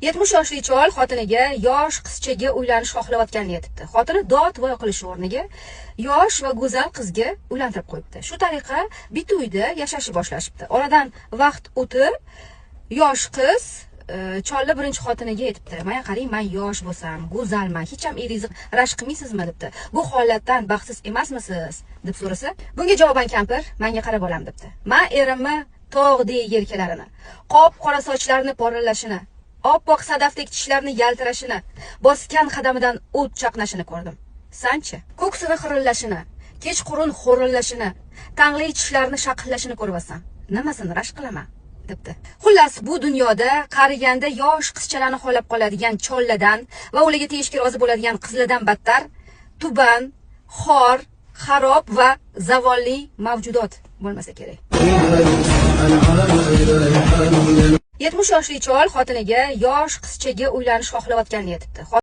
70 yoshli chol xotiniga yosh qizchaga uylanish xohlayotganini aytibdi. Xotini dod voy qilishi o'rniga yosh va go'zal qizga uylantirib qo'yibdi. Shu tariqa bitta uyda yashashni boshlashibdi. Oradan vaqt o'tib, yosh qiz cholni birinchi xotiniga aytibdi: "Mana qarang, man yosh bo'lsam, go'zalman, hech ham eringizni rashk qilmaysizmi?" debdi. "Bu holatdan baxtsiz emasmisiz?" deb so'rasa, bunga javoban kampir: "Menga qara, bolam", debdi. "Man erimni tog'dek yelkalarini, qop qora sochlarini porillashini, oppoq sadafdek tishlarini yaltirashini, bosgan qadamidan o't chaqnashini ko'rdim. Sanchi? Ko'ksini xirillashini, kechqurun xo'rillashini, tangli tishlarini shaqillashini ko'ryapsan. Nimasini rashk qilaman?" debdi. Xullas, bu dunyoda qariganda yosh qizchalarni xohlab qoladigan cholladan va ularga tegishga rozi bo'ladigan qizlardan battar tuban, xor, xarob va zavolli mavjudot bo'lmasa kerak. 70 yoshli chol xotiniga yosh qizchaga uylanish xohlayotganini aytibdi.